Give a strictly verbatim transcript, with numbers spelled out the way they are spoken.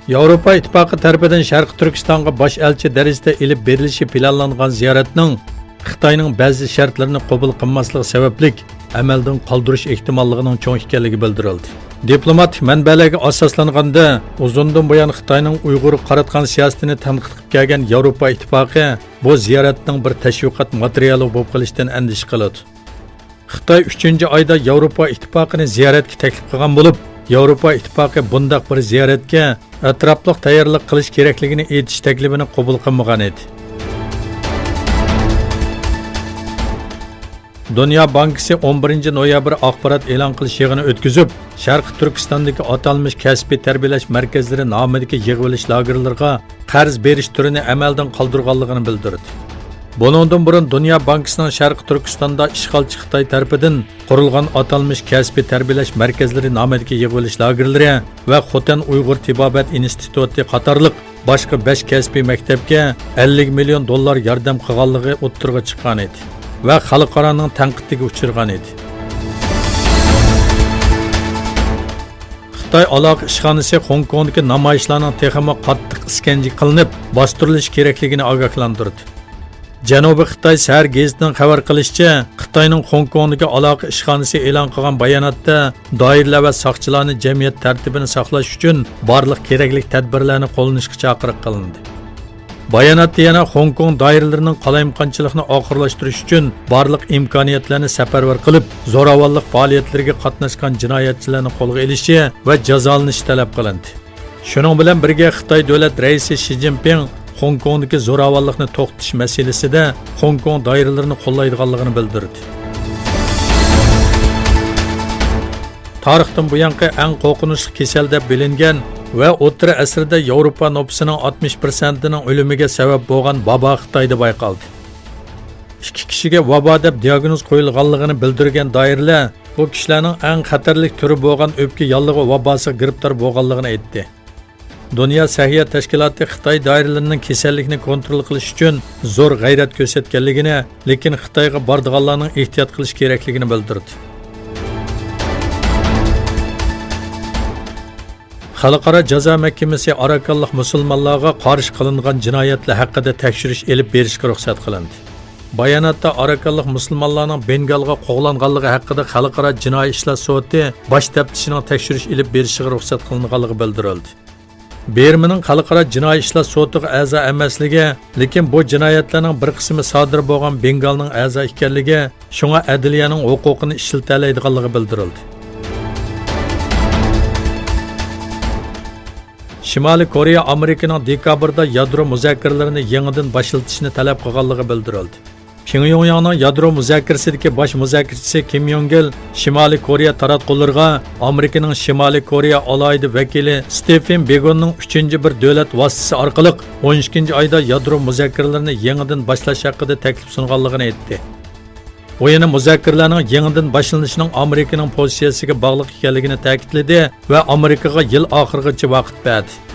ياۋروپا ئىتتىپاقى تەرىپىدىن شەرقىي تۈركىستانغا باش ئەلچى دەرىجىدە ئېلىپ بېرىلىشى پىلانلانغان زىيارەتنىڭ خىتاينىڭ بەزى شەرتلىرىنى قوبۇل قىلماسلىقى سەۋەبلىك ئەمەلدىن قالدۇرۇش ئېھتىماللىقىنىڭ چوڭ ئىكەنلىكى بىلدۈرۈلدى. دىپلوماتىك مەنبەلەرگە ئاساسلانغاندا، ئۇزۇندىن بۇيان خىتاينىڭ ئۇيغۇرغا قاراتقان سىياسىتىنى تەنقىد قىلىپ كەلگەن ياۋروپا ئىتتىپاقى بۇ زىيارەتنىڭ بىر تەشۋىقات ماتېرىيالى بولۇپ قېلىشىدىن ئەندىشە قىلىدۇ. خىتاي ئۈچىنچى ئايدا ياۋروپا ئىتتىپاقىنى زىيارەتكە تەكلىپ قىلغان بولۇپ، ياۋروپا ئىتتىپاقى بۇنداق بىر زىيارەتكە ئەتراپلىق تەييارلىق قىلىش كېرەكلىكىنى ئېيتىش تەكلىپىنى قوبۇل قىلمىغان ئىدى. دۇنيا بانكىسى ئون بىرىنچى نويابىر ئاخبارات ئېلان قىلىش يىغىنى ئۆتكۈزۈپ، شەرقىي تۈركىستاندىكى ئاتالمىش كەسپىي تەربىيەلەش مەركەزلىرى نامىدىكى يىغىۋېلىش لاگېرلىرىغا قەرز بېرىش تۈرىنى ئەمەلدىن قالدۇرغانلىقىنى بىلدۈردى. بۇنىڭدىن بۇرۇن دۇنيا بانكىسىنىڭ شەرقىي تۈركىستاندا ئىشغالچى خىتاي تەرىپىدىن قۇرۇلغان ئاتالمىش كەسپىي تەربىيەلەش مەركەزلىرى نامىدىكى يىغىۋېلىش لاگېرلىرى ۋە خوتەن ئۇيغۇر تېبابەت ئىنستىتۇتى قاتارلىق باشقا بەش كەسپىي مەكتەپكە ئەللىك مىليون دوللار ياردەم قىلغانلىقى ئوتتۇرىغا چىققان ئىدى ۋە خەلقئارانىڭ تەنقىدىگە ئۇچرىغان ئىدى. خىتاي ئالاقە ئىشخانىسى خوڭكوڭدىكى نامايىشلارنىڭ تېخىمۇ قاتتىق ئىسكەنجە قىلىنىپ، باستۇرۇلۇشى كېرەكلىكىنى ئاگاھلاندۇردى. جەنۇبىي خىتاي سەھەر گېزىتىنىڭ خەۋەر قىلىشىچە، خىتاينىڭ خوڭكوڭدىكى ئالاقە ئىشخانىسى ئېلان قىلغان باياناتتا، دائىرىلەر ۋە ساقچىلارنى جەمئىيەت تەرتىپىنى ساقلاش ئۈچۈن بارلىق كېرەكلىك تەدبىرلەرنى قوللىنىشقا چاقىرىق قىلىندى. باياناتتا يەنە خوڭكوڭ دائىرىلىرىنىڭ قالايمىقانچىلىقنى ئاخىرلاشتۇرۇش ئۈچۈن بارلىق ئىمكانىيەتلەرنى سەپەرۋەر قىلىپ، زوراۋانلىق پائالىيەتلىرىگە قاتناشقان جىنايەتچىلەرنى قولغا ئېلىشى ۋە جازالىنىشى تەلەپ قىلىندى. شۇنىڭ بىلەن بىرگە، خىتاي دۆلەت رەئىسى شى جىنپىڭ خوڭكوڭدىكى زوراۋانلىقنى توختىتىش مەسىلىسىدە خوڭكوڭ دائىرىلىرىنى قوللايدىغانلىقىنى بىلدۈردى. تارىختىن بۇيانقى ئەڭ قورقۇنچلۇق كېسەل دەپ بىلىنگەن ۋە ئوتتۇرا ئەسىردە ياۋروپا نوپۇسىنىڭ ئاتمىش پىرسەنتىنىڭ ئۆلۈمىگە سەۋەب بولغان ۋابا خىتايدا بايقالدى. ئىككى كىشىگە ۋابا دەپ دىياگنوز قويۇلغانلىقىنى بىلدۈرگەن دائىرىلەر بۇ كىشىلەرنىڭ ئەڭ خەتەرلىك تۈرى بولغان ئۆپكە ياللۇغى ۋاباسىغا گىرىپتار بولغانلىقىنى ئېيتتى. دۇنيا سەھىيە تەشكىلاتى خىتاي دائىرىلىرىنىڭ كېسەللىكنى كونترول قىلىش ئۈچۈن زور غەيرەت كۆرسەتكەنلىكىنى، لېكىن خىتايغا بارىدىغانلارنىڭ ئېھتىيات قىلىشى كېرەكلىكىنى بىلدۈردى. خەلقئارا جازا مەھكىمىسى ئاراكانلىق مۇسۇلمانلارغا قارشى قىلىنغان جىنايەتلەر ھەققىدە تەكشۈرۈش ئېلىپ بېرىشكە رۇخسەت قىلىندى. باياناتتا ئاراكانلىق مۇسۇلمانلارنىڭ بېنگالغا قوغلانغانلىقى ھەققىدە خەلقئارا جىنايى ئىشلار سوتى باش تەپتىشىنىڭ تەكشۈرۈش ئېلىپ بېرىشىغا رۇخسەت قىلىنغانلىقى بىلدۈرۈلدى. بىرمىنىڭ خەلقئارا جىنايى ئىشلار سوتىغا ئەزا ئەمەسلىكى، لېكىن بۇ جىنايەتلەرنىڭ بىر قىسمى سادىر بولغان بېنگالنىڭ ئەزا ئىكەنلىكى، شۇڭا ئەدلىيەنىڭ ھوقۇقىنى ئىشلىتەلەيدىغانلىقى بىلدۈرۈلدى. شىمالىي كورېيە ئامېرىكىنىڭ دېكابىردا يادرو مۇزاكىرىلىرىنى يېڭىدىن باشلىتىشنى تەلەپ قىلغانلىقى بىلدۈرۈلدى. پيۇڭياڭنىڭ يادرو مۇزاكىرىسىدىكى باش مۇزاكىرىچىسى كىم يونگ گىل شىمالىي كورېيە تاراتقۇلىرىغا ئامېرىكىنىڭ شىمالىي كورېيە ئالاھىدە ۋەكىلى ستېفېن بېگوننىڭ ئۈچىنچى بىر دۆلەت ۋاسىتىسى ئارقىلىق ئون ئىككىنچى ئايدا يادرو مۇزاكىرىلىرىنى يېڭىدىن باشلاش ھەققىدە تەكلىپ سۇنغانلىقىنى ئېيتتى. ئۇ يەنە مۇزاكىرىلەرنىڭ يېڭىدىن باشلىنىشىنىڭ ئامېرىكىنىڭ پوزىتسىيەسىگە باغلىق ئىكەنلىكىنى تەكىتلىدى ۋە ئامېرىكىغا يىل ئاخىرىغىچە ۋاقىت بەردى.